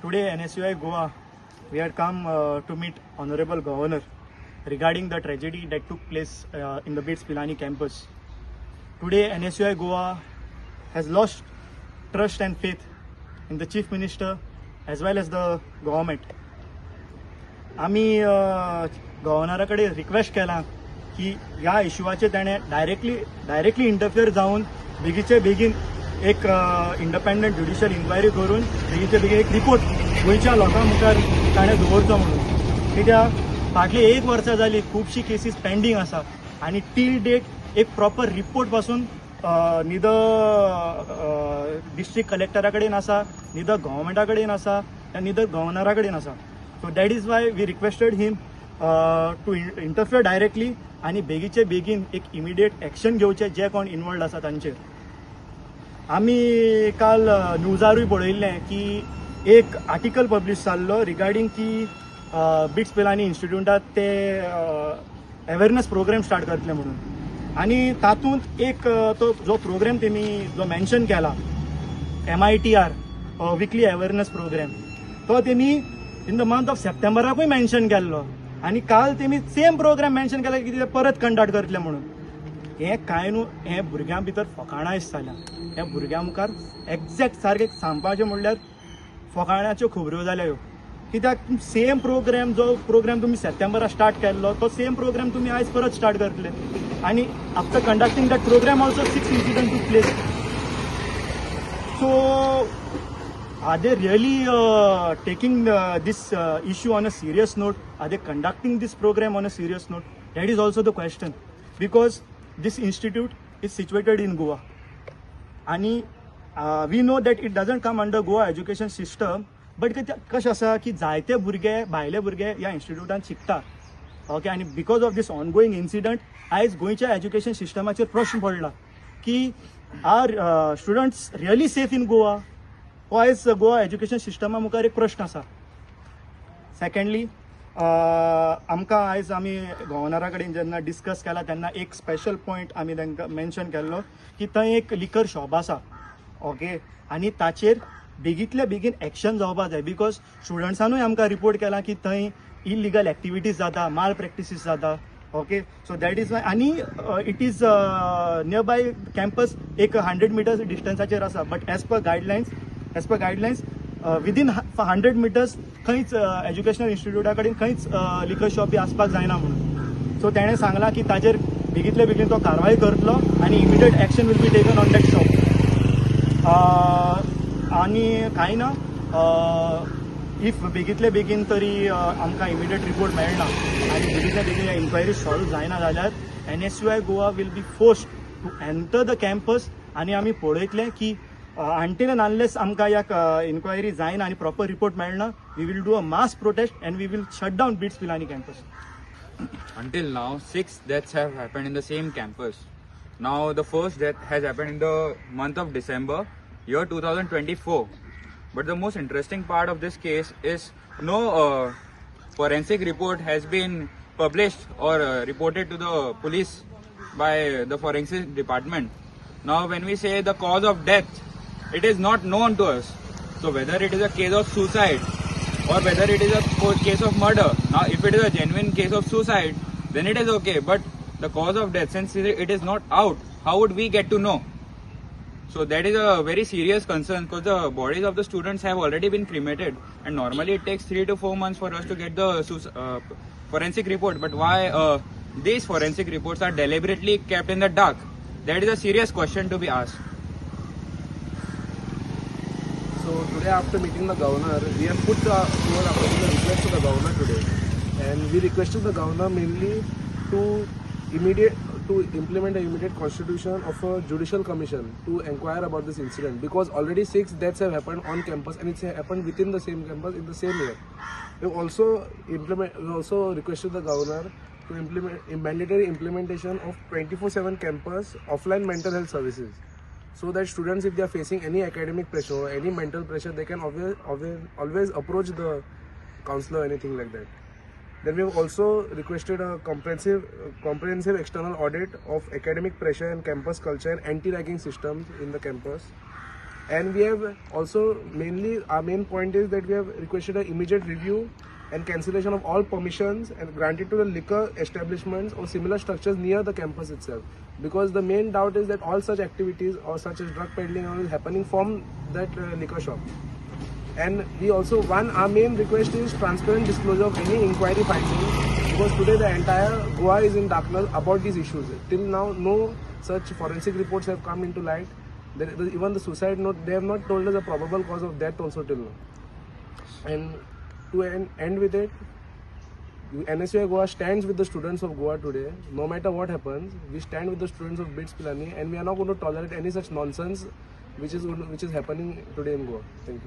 Today NSUI Goa, we had come to meet Honorable Governor regarding the tragedy that took place in the BITS Pilani campus. Today NSUI Goa has lost trust and faith in the Chief Minister as well as the government. आमी गव्हर्नरा कडेन request केला की ह्या इश्यूवाचेर ताणें directly interfere जावन बेगीचे बेगीन एक independent judicial enquiry करून बेगीचे बेगीन एक रिपोर्ट गोंयच्या लोकां मुखार ताणें दवरचो म्हणून. कित्याक फाटली एक वर्सां जाली खुबशी केसीस पेंडींग आसा आनी टील डेट एक प्रॉपर रिपोर्ट पासून निद डिस्ट्रिक्ट कलेक्टरा कडेन आसा, निद गव्हर्मेंटा कडेन आसा, निद गव्हर्नरा कडेन आसा. So that is why we requested him to interfere directly आनी बेगीचे बेगीन एक इमिडिएट एक्शन घेवचें जे कोण इनवॉल्ड आसा तांचेर. आमी काल न्यूजारूय पळयल्लें की एक आर्टिकल पब्लिश जाल्लो रिगार्डींग की बिट्स पिलानी इन्स्टिट्यूटात ते अवेरनेस प्रोग्राम स्टार्ट करतले म्हणून, आनी तातूंत एक तो जो प्रोग्राम तेमी जो मेन्शन केला MITR weekly awareness programme, तो तेमी इन the month of सप्टेंबराकूय मेन्शन केल्लो आनी काल तेमी सेम प्रोग्राम मेन्शन केला की ते परत कंडक्ट करतले म्हणून. हें कांय न्हू, हें भुरग्यां भितर फकाणां जाल्या. ह्या भुरग्यां मुखार एग्जॅक्ट सारकें सांगपाचें म्हणल्यार फकाणाच्यो खबऱ्यो जाल्या ह्यो. कित्याक सेम प्रोग्राम जो प्रोग्राम तुमी सप्टेंबराक स्टार्ट केल्लो तो सेम प्रोग्राम तुमी आयज परत स्टार्ट करतले आनी after conducting that program also 6 incident took place. So are they really taking this issue on a serious note? Are they conducting this program on a serious note? That is also the question, because this institute is situated in Goa and we know that it doesn't come under Goa education system, but कशें आसा की जायते भुरगे भायले भुरगे ह्या इन्स्टिट्यूटान शिकता. Okay, आनी because of this ongoing incident आयज गोंयच्या एज्युकेशन सिस्टमाचेर प्रश्न पडला की are students really safe in Goa? हो आयज गोवा एज्युकेशन सिस्टमा मुखार एक प्रश्न आसा. सेकंडली आमकां आयज आमी गव्हर्नरा कडेन जेन्ना डिस्कस केला तेन्ना एक स्पेशल पॉयंट आमी तांकां मेन्शन केल्लो की थंय एक लिकर शॉप आसा. ओके, आनी ताचेर बेगींतल्या बेगीन एक्शन जावपा जाय, because स्टुडंट्सानूय आमकां रिपोर्ट केला की थंय इलिगल एक्टिविटीज जाता, माल प्रॅक्टिसीस जाता. Okay, so that is why आनी it is near by campus एक 100 मिटर्स डिस्टन्साचेर आसा, but as per guidelines within 100 meters खंयच एज्युकेशनल इन्स्टिट्यूटा कडेन खंयच लिकर शॉप बी आसपाक जायना म्हणून. सो तेणें सांगलां की ताजेर बेगींतले बेगीन तो कारवाय करतलो आनी immediate action will be taken on that shop. आनी कांय ना, if बेगींतले बेगीन तरी आमकां इमिडिएट रिपोर्ट मेळना आनी बेगींतले बेगीन इन्क्वायरी सॉल्व जायना जाल्यार NSUI Goa will be forced to enter the campus आनी आमी पळयतले की until and unless आमकां ह्या इन्क्वायरी जायना आनी प्रॉपर रिपोर्ट मेळना, we will do a mass protest and we will shut down BITS Pilani campus. Until now, 6 deaths have happened in the same campus. Now, the first death has happened in the month of December, year 2024. But the most interesting part of this case is no forensic report has been published or reported to the police by the forensic department. Now, when we say the cause of death, it is not known to us. So whether it is a case of suicide or whether it is a case of murder. Now, if it is a genuine case of suicide, then it is okay. But the cause of death, since it is not out, how would we get to know? So that is a very serious concern, because the bodies of the students have already been cremated, and normally it takes 3 to 4 months for us to get the forensic report. But why these forensic reports are deliberately kept in the dark? That is a serious question to be asked. So today, after meeting the governor, we have put our request to the governor today, and we requested the governor mainly to implement an immediate constitution of a judicial commission to inquire about this incident, because already 6 deaths have happened on campus, and it's happened within the same campus in the same year. We also requested the governor to implement mandatory implementation of 24/7 campus offline mental health services, so that students, if they are facing any academic pressure or any mental pressure, they can always approach the counselor or anything like that. Then we have also requested a comprehensive external audit of academic pressure and campus culture and anti-ragging systems in the campus. And we have also, mainly our main point is that we have requested an immediate review and cancellation of all permissions and granted to the liquor establishments or similar structures near the campus itself. Because the main doubt is that all such activities or such as drug peddling is happening from that liquor shop. And we also, our main request is transparent disclosure of any inquiry findings, because today the entire Goa is in darkness about these issues. Till now, no such forensic reports have come into light. Even the suicide note, they have not told us a probable cause of death also till now. And to end with it, NSUI Goa stands with the students of Goa today. No matter what happens, we stand with the students of BITS Pilani, and we are not going to tolerate any such nonsense which is happening today in Goa. Thank you.